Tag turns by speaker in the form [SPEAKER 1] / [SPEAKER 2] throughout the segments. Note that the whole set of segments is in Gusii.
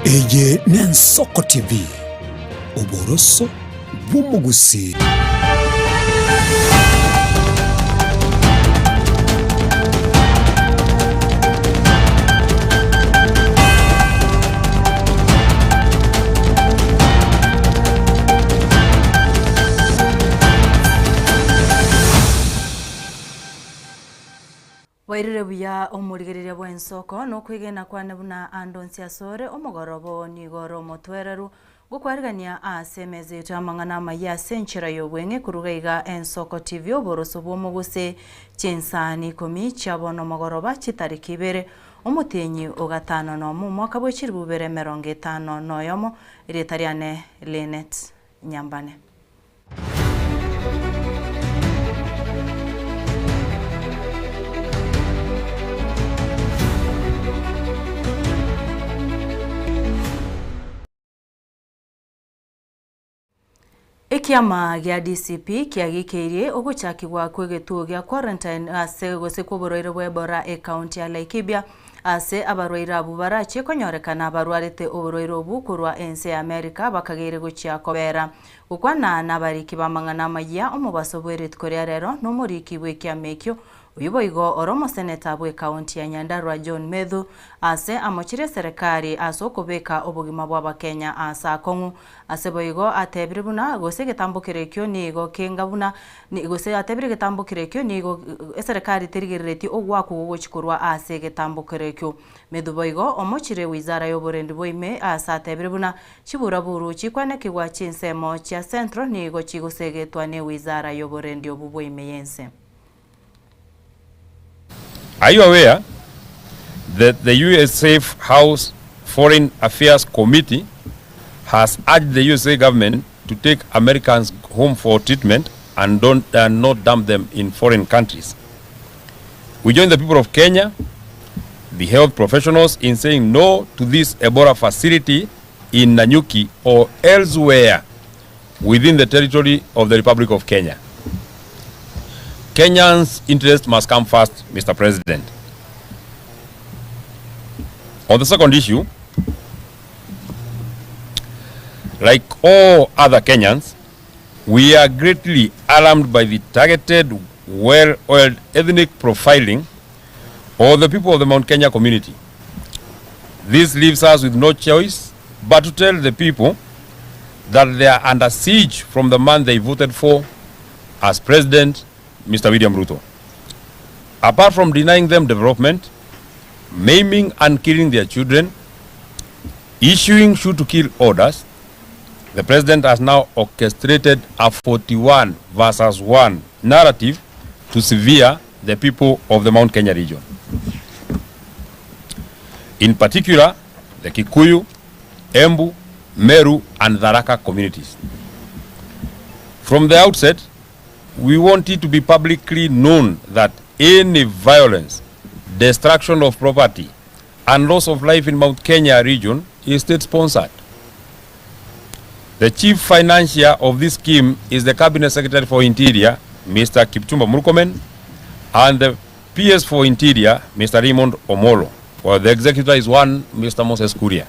[SPEAKER 1] Eye n'Ensoko TV, oboroso bw'omogusii.
[SPEAKER 2] Bwairire buya omorigereria bw'ensoko, nokwegena kwane buna ande onsi asore, omogoroba oo nigo ore omotwereru, gokwarigania ase emesa yaito y'amang'ana amayia ase enchera y'obweng'e koruga iga Ensoko TV oboroso bw'omoguse chinsani ikomi chia bono omogoroba chitariki ibere omotienyi o gatano nomo omwaka bwe chilifu bibere emerongo etano noyomo erieta riane Linet Nyambane. Ekiama gia DCP kiagikeirie ogochakigwa kw'egetuo gia quarantine ase gose kw'oborwaire bwa Ebola ekaunti ya Laikipia ase abarwaire abwo barachie konyorekana barwarete oborwaire obwo korwa ense ya America bakageire gochia kobera Gokwana nabariki b'amang'ana amayia omobaso bwe rituko ria rero nomoriki bw'ekiama ekio, oyio boigo ore omoseneta bw'ekaunti ya Nyandarua John Methu, ase amochire eserekari ase okobeka obogima bw'abakenya aase akong'u. Ase boigo atebire buna gose egetambokero ekio nigo kenga buna gose atebire egetambokero ekio nigo eserekari terigereretie ogwakwa gogochi korwa ase egetambokero ekio. Methu boigo omochire wizara y'oborendi bwa ime ase atebire buna Chiburaburu chikwanekigwa chinsemo chia Central nigo chigosegetwa ne wizara y'oborendi obwo bwa ime y'ense.
[SPEAKER 3] Are you aware that the USA House Foreign Affairs Committee has urged the USA government to take Americans home for treatment and don't and not dump them in foreign countries? We join the people of Kenya, the health professionals in saying no to this Ebola facility in Nanyuki or elsewhere within the territory of the Republic of Kenya. Kenyans' interest must come first, Mr. President. On the second issue, like all other Kenyans, we are greatly alarmed by the targeted, well-oiled ethnic profiling of the people of the Mount Kenya community. This leaves us with no choice but to tell the people that they are under siege from the man they voted for as president, Mr. William Ruto. Apart from denying them development, maiming and killing their children, issuing shoot-to-kill orders, the president has now orchestrated a 41 versus 1 narrative to sever the people of the Mount Kenya region. In particular, the Kikuyu, Embu, Meru, and Tharaka communities. From the outset, we want it to be publicly known that any violence, destruction of property, and loss of life in Mount Kenya region is state-sponsored. The chief financier of this scheme is the Cabinet Secretary for Interior, Mr. Kipchumba Murkomen, and the PS for Interior, Mr. Raymond Omolo, while the executor is one, Mr. Moses Kuria.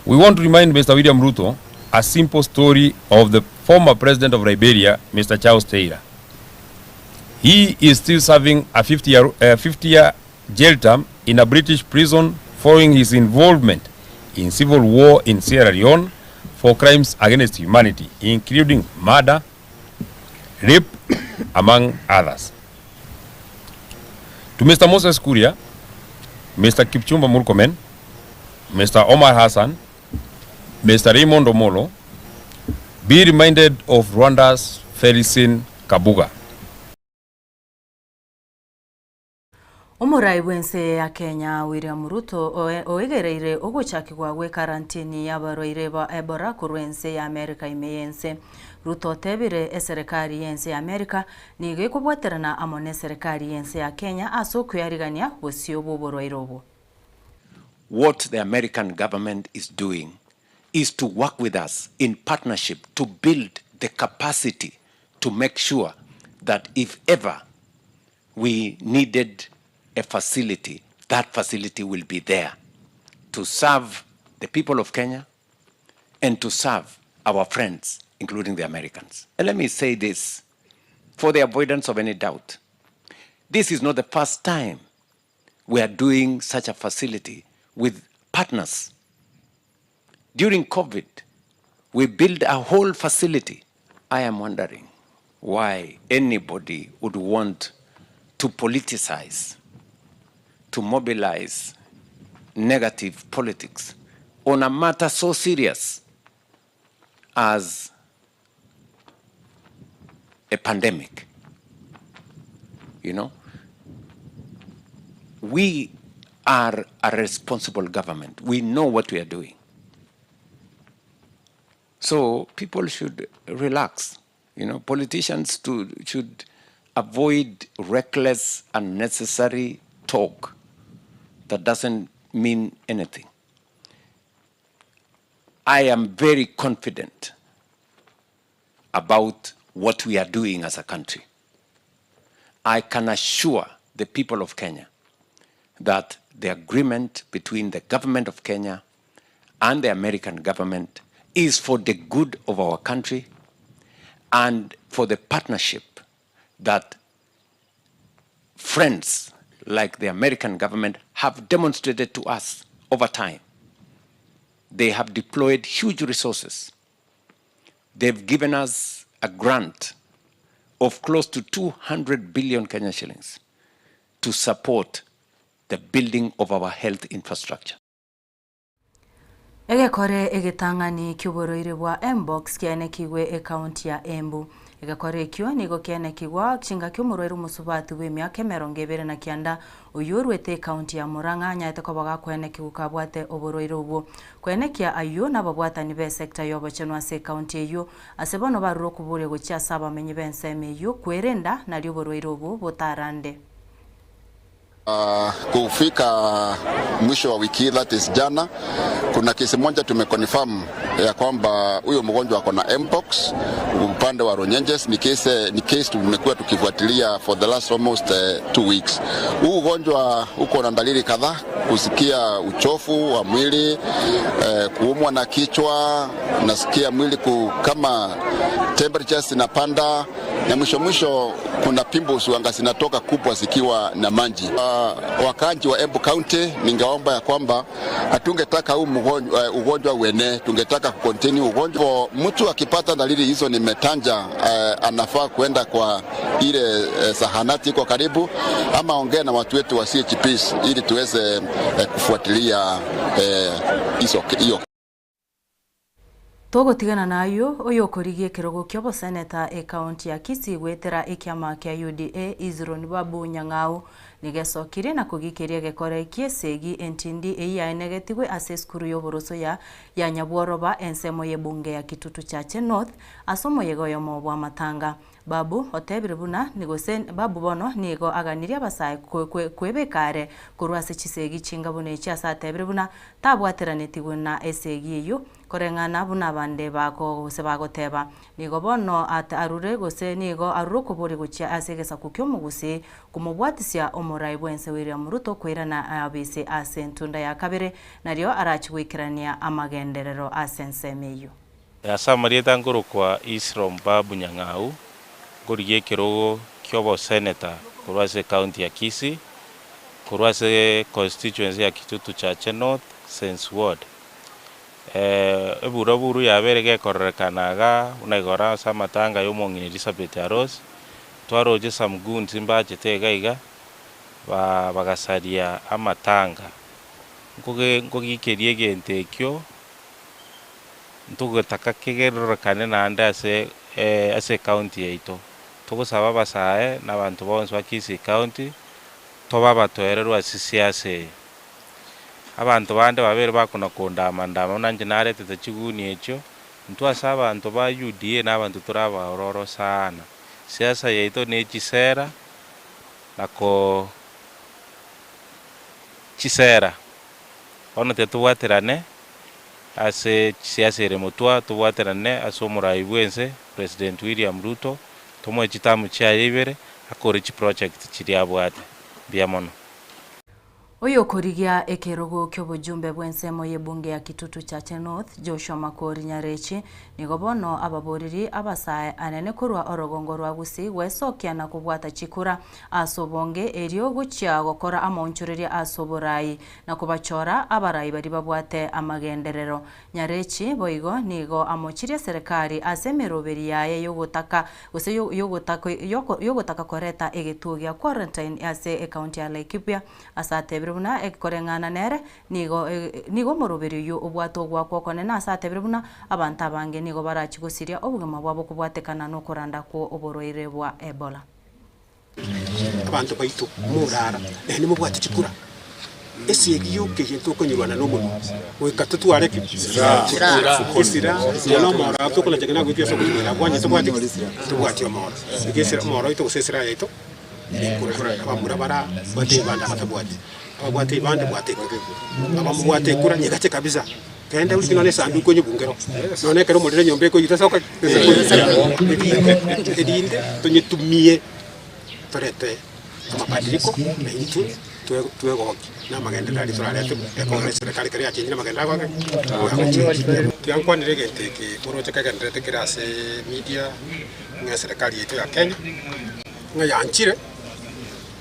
[SPEAKER 3] We want to remind Mr. William Ruto a simple story of the former president of Liberia, Mr. Charles Taylor. He is still serving a 50-year 50-year jail term in a British prison following his involvement in civil war in Sierra Leone for crimes against humanity, including murder, rape, among others. To Mr. Moses Kuria, Mr. Kipchumba Murkomen, Mr. Omar Hassan, Mr. Raymond Omolo, be reminded of Rwanda's Felicien Kabuga.
[SPEAKER 2] Omorai bw'ense ya Kenya William Ruto oegereire ogochakigwa gw'ekarantini y'abarwaire ba Ebola korwa ense ya Amerika ime y'ense. Ruto otebire eserekari y'ense ya Amerika nigo ekobwaterana amo n'eserekari y'ense ya Kenya ase okwearigania bosio bw'oborwaire obwo.
[SPEAKER 4] What the American government is doing is to work with us in partnership to build the capacity to make sure that if ever we needed a facility, that facility will be there to serve the people of Kenya and to serve our friends, including the Americans. And let me say this for the avoidance of any doubt. This is not the first time we are doing such a facility with partners. During COVID, we built a whole facility. I am wondering why anybody would want to politicize, to mobilize negative politics on a matter so serious as a pandemic. You know, we are a responsible government. We know what we are doing. So people should relax. You know, politicians to, should avoid reckless, unnecessary talk that doesn't mean anything. I am very confident about what we are doing as a country. I can assure the people of Kenya that the agreement between the government of Kenya and the American government is for the good of our country and for the partnership that friends like the American government have demonstrated to us over time. They have deployed huge resources. They've given us a grant of close to 200 billion Kenya shillings to support the building of our health infrastructure.
[SPEAKER 2] Egekore egetang'ani ki'oborwaire bwa Mpox kianekigwe ekaunti ya Embu. Egekore ekio nigo kianekigwa chingaki omorwaire omosubati bw'emiaka emerongo ebere na kianda oyio orwete ekaunti ya Murang'a anyaete koba gakoenekigwa kabwate oborwaire obwo. Koenekia ayio nababwatani b'esecta y'obochenu ase ekaunti eyio ase bono barure okoboria gochia ase abamenyi b'ensemo eyio kwerenda nario oborwaire obwo botarande.
[SPEAKER 5] Kufika mwisho wa wiki that is jana, kuna kesi moja tumeconfirm ya kwamba huyo mgonjwa ako na mpox upande wa Runyenjes. Ni kesi, ni case tumekuwa tukifuatilia for the last almost 2 weeks. Huu ugonjwa uko na dalili kadhaa: kusikia uchofu wa mwili, kuumwa na kichwa, nasikia mwili kama temperatures zinapanda, na mwisho mwisho kuna pimples wanga zinatoka kubwa zikiwa na maji. Wakaaji wa Embu County, ningeomba ya kwamba hatungetaka huu ugonjwa uenee, tungetaka kucontain ugonjwa. Mtu akipata dalili hizo nimetanja, anafaa kuenda kwa ile zahanati iko karibu, ama ongea na watu wetu wa CHPs ili tuweze kufuatilia hizo hiyo.
[SPEAKER 2] Tũgũtigana nayo ũyũ ũkũrigia kĩrogo kĩa oboseneta ekaunti ya Kisii gwĩtĩra ĩkĩama kĩa UDA Izron Babu Nyang'au nĩgecokirie na kũgikĩria gĩkore kĩesegi entindi eiyaenegetigwe ase esukuru y'oboroso ya ya Nyabworoba ensemo y'ebunge ya Kitutu Chache North ase omoyega oyomo bwa matanga. Babu otebire buna nigose Babu bono nigo aganirie abasae kwebekare korwa ase chisegi chinga buna echi ase atebire buna tabwateranetigwe na esegi eyio koreng'ana buna abande bako gose bagoteba. Nigo bono arure gose nigo arure okobori gochia ase egesaku kia omogusii komobwatisia omorai bwense William Ruto koirana abise ase entunda ya kabere nario arachi goikerania amagenderero ase ensemo eyio.
[SPEAKER 6] Ase amarieta nkorokwa Isrom Babu Nyang'au, nkorigia ekerogo kia oboseneta korwa ase ekaunti ya Kisii, korwa ase constituency ya Kitutu Chache North, Sense Ward. Eburaburu yabere gekororekana iga buna igoro ase amatanga ya omong'ina Elizabeth Aros, twaroche some goons mbachete iga iga, ba bagasaria amatanga. Nkoge nkogikeria egento ekio, ntogotaka kegerorekane naende ase ase ekaunti yaito. Togosaba abasae na abanto bonsi ba Kisii County, tobe abatoererwa ase siasa eye. Abanto bande babere bakona kondama ndama buna inche naretete chiguni echio, intwe ase abanto ba UDA na abanto tore abaororo sana. Siasa yaito na echisera, na ko chisera. Bono tetobwaterane ase chisiasa ere motwe, tobwaterane ase omorai bwa ense President William Ruto, tomoe chitamu chiaye ibere, akore chiproject chiria abwate. Mbuya mono.
[SPEAKER 2] Oyokorigia ekerogo ki'obojumbe bw'ensemo y'ebunge ya Kitutu Chache North, Joshua Makori Nyarechi, nigo bono ababoriri abasae anene korwa orogongo rwa Gusii gwesokia na kobwata chikura ase obonge erio gochia gokora amaonchoreria ase oborai na kobachora abarai baria babwate amagenderero. Nyarechi boigo nigo amochirie eserekari ase emeroberi yaye yogotaka gose yogotaka koreta egetuo gia quarantine ase ecounty ya Laikipia Ase atebire buna ekoreng'ana nere, nigo nigo omoroberi oyio obwate ogoakwa okonene ase atebire buna abanto abange nigo barachie gosiria obogima bwabo kobwatekana nokoranda kw'oborwaire bwa Ebola.
[SPEAKER 7] Abanto baito morara, naende mobwate chikura. Esegi yoka eye ntokonyerwana nomonwa, goika totware ki? Esira, nonya nomoro aa tokonacha kina goika ase okotigera abwo tobwate ki? Tobwati omoro. Iga esira omoro oito gose esira yaito. Ekura, abamura bara bwate ebibande abatabwati, ababwate ebibande bwate ekura, abamobwate ekura nyegache kabisa, kende ori nonya esanduku onye bungero, nonya ekero omorero enyomba ekoyia tosoka erinde erinde tonyetumie torete amabadiliko na intwe twe twegokia na amagenderero aria torarete ekogera eserekari ekero yachenchire amagenderero agoke agochenchia. Tiankwanire egento eke moroche kegendererete kere ase media ng'a eserekari yaito ya Kenya. Ng'a yanchire,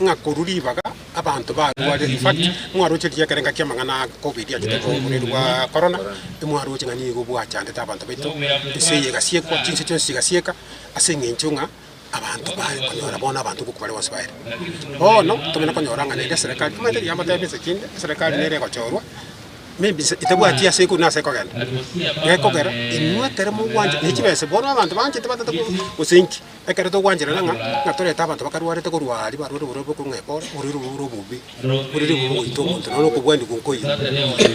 [SPEAKER 7] ng'a korwa ribaga abanto barware, in fact, mwaroche riria ekero engaki amang'ana a covid achete oborwaire bwa corona, emwaroche ng'a nigo bwachandete abanto baito, ense eye egasiekwa, chinse chionsi chigasieka, ase eng'encho ng'a abanto baye konyora bono abanto ngokwa bare bonsi baere. Bono, tomanye konyora ng'a naende eserekari, omanyete riria motebie ense kende, eserekari nere egochorwa. Maybe nse etabwati ase ekori na ase ekogenda, gekogera inwe ekero mogwancha ne chibesa bono abanto banchete batete ko gose inki, ekero togwancherana ng'a ng'a torete abanto bakarwarete korwa aria barware oborwaire bokong'a ebola, oborwaire obo bore obobe, oborwaire obo bogoita omonto nonya okobwania nkoiyo.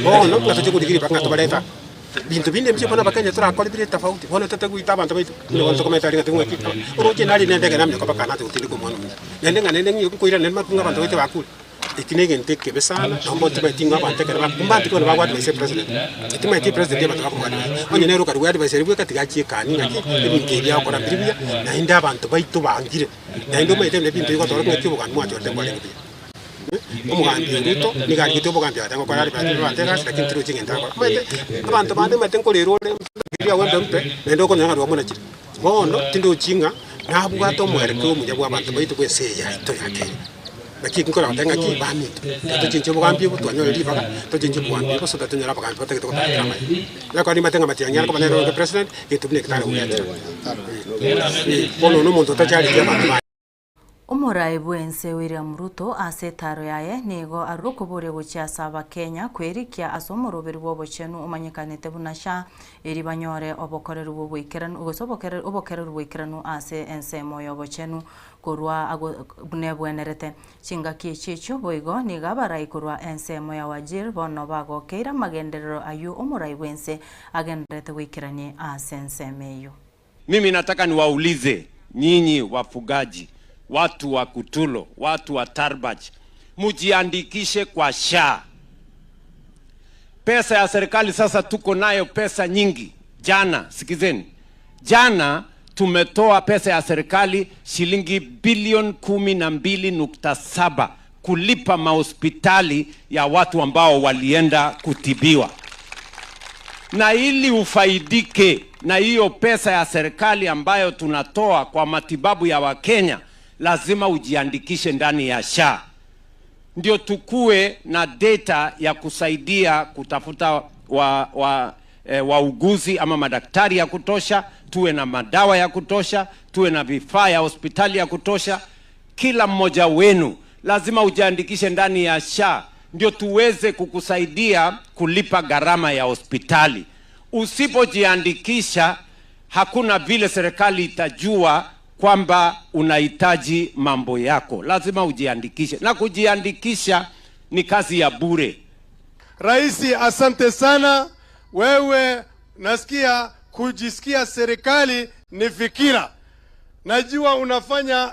[SPEAKER 7] Bono ng'a toche korigia ribaga ng'a tobarete aa, binto binde mbiche bono abakenya torakore bire tofauti, bono totagoita abanto baito, buna bono tokomenta aria ng'a ting'aki oroche nare na endege namanya koba kana togotindeka omwana omuya, naende ng'a naende ng'o nkoirana naende ng'a abanto baito bakure. Eki negento ekebe sana, naomba otimaeti ng'a abanto ekero ba mbanto ki bono bago advise president, timaeti president abanto bakomo advise, onye nere okarwa advise eria bweka tiga achie ekani ng'aki ebinto ebi agokora mbiri buya, naende abanto baito bangire, naende omanyete buna ebinto bigotoroka ng'aki obogambi mwachorete mbwarenge buya. Omogambi o Ruto nigo arigete obogambi agateba ngokora are abanto abanto egasi lakini tirochi egento agokora. Omanyete abanto bande omanyete nkorera ore riria agwembe mpe naende okonyora ng'a rwamonachire. Bono tindochi ng'a nabwate omwerekeo omuya bwa abanto baito bwa ense eye yaito ya Kenya. Naki nkore goteba ng'aki, baminto, tiga tochenche obogambi obo, twanyore ribaga, tochenche obogambi obo so that tonyore abagambi batagete gotoretera amaya. Ekero nimanyete ng'a Matiang'i are koba nere orenge president, egento buna eke tare gogiachera. Bono one omonto otachareti abanto baye.
[SPEAKER 2] Omorai bw'ense William Ruto ase etaro yaye nigo arure okoboria gochia ase Abakenya kwerikia ase omoroberi bw'obochenu omanyekanete buna SHA eri banyore obokoreru bw'oboikeranu gose obokereru boikeranu ase ensemo y'obochenu Korwa agwo buna ebwenerete. Chingaki echi echio boigo nigo abarai korwa ensemo ya Wajir bono bagokeire amagenderero ayio omorai bw'ense agendererete goikerania ase ensemo eyio.
[SPEAKER 4] Mimi nataka niwaulize nyinyi wafugaji, watu wa Kutulo, watu wa Tarbaj, mujiandikishe kwa SHA. Pesa ya serikali sasa tuko nayo pesa nyingi. Jana, sikizeni, jana tumetoa pesa ya serikali shilingi bilioni 12.7 kulipa mahospitali ya watu ambao walienda kutibiwa. Na ili ufaidike na hiyo pesa ya serikali ambayo tunatoa kwa matibabu ya Wakenya, lazima ujiandikishe ndani ya SHA ndio tukue na data ya kusaidia kutafuta wa, wa, e, wauguzi ama madaktari ya kutosha, tuwe na madawa ya kutosha, tuwe na vifaa ya hospitali ya kutosha. Kila mmoja wenu lazima ujiandikishe ndani ya SHA ndio tuweze kukusaidia kulipa gharama ya hospitali. Usipojiandikisha, hakuna vile serikali itajua kwamba unahitaji mambo yako. Lazima ujiandikishe, na kujiandikisha ni kazi ya bure.
[SPEAKER 8] Raisi, asante sana. Wewe nasikia kujisikia serikali ni fikira. Najua unafanya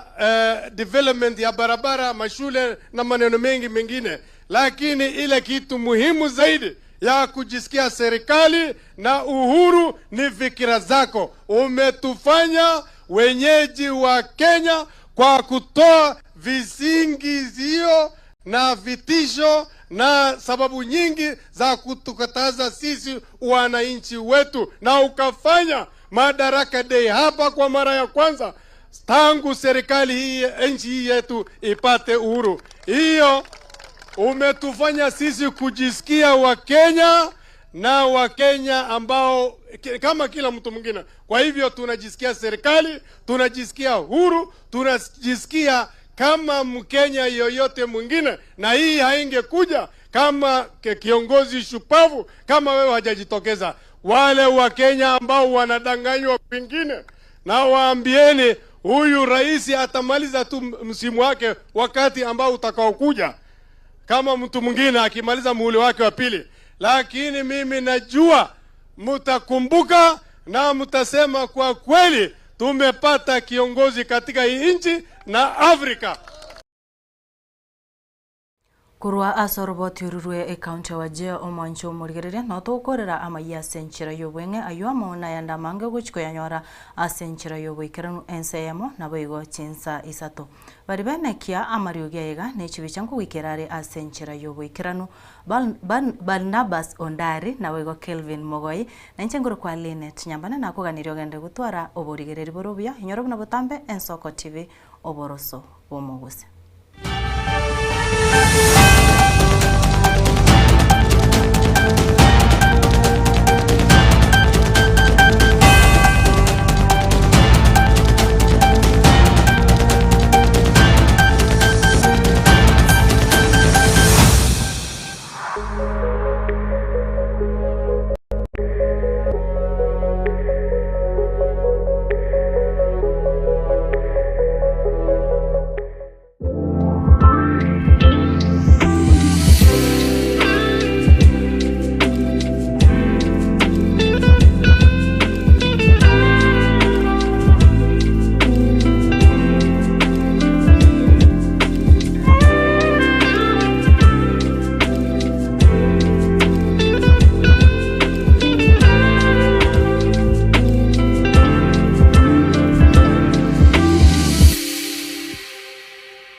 [SPEAKER 8] development ya barabara, mashule na maneno mengi mengine, lakini ile kitu muhimu zaidi ya kujisikia serikali na uhuru ni fikira zako. Umetufanya wenyeji wa Kenya kwa kutoa visingizio na vitisho na sababu nyingi za kutukataza sisi wananchi wetu, na ukafanya Madaraka Day hapa kwa mara ya kwanza tangu serikali hii nchi hii yetu ipate uhuru. Hiyo umetufanya sisi kujisikia Wakenya na Wakenya ambao kama kila mtu mwingine. Kwa hivyo tunajisikia serikali, tunajisikia huru, tunajisikia kama Mkenya yoyote mwingine, na hii haingekuja kama kiongozi shupavu kama wewe hajajitokeza. Wale Wakenya ambao wanadanganywa kwingine, na waambieni huyu rais atamaliza tu msimu wake wakati ambao utakaokuja kama mtu mwingine akimaliza muhula wake wa pili, lakini mimi najua mtakumbuka na mtasema kwa kweli tumepata kiongozi katika hii nchi na Afrika.
[SPEAKER 2] Korwa ase oroboti oru rwe ekaunti ya Wajir omwancho omorigereria nao togokorera amayia ase enchera y'obweng'e ayio amo nayande amange ogochia koyanyora ase enchera y'oboikeranu ense eyemo naboigo chinsa isato. Baria benekia amariogi aiga ne chibicha nkogoikera are ase enchera y'oboikeranu Barnabas Ondari naboigo Kelvin Mogoi na inche nkorokwa Linet Nyambane nakoganirie ogende gotwara oborigereri bore obuya inyore buna botambe Ensoko TV oboroso bw'omogusii.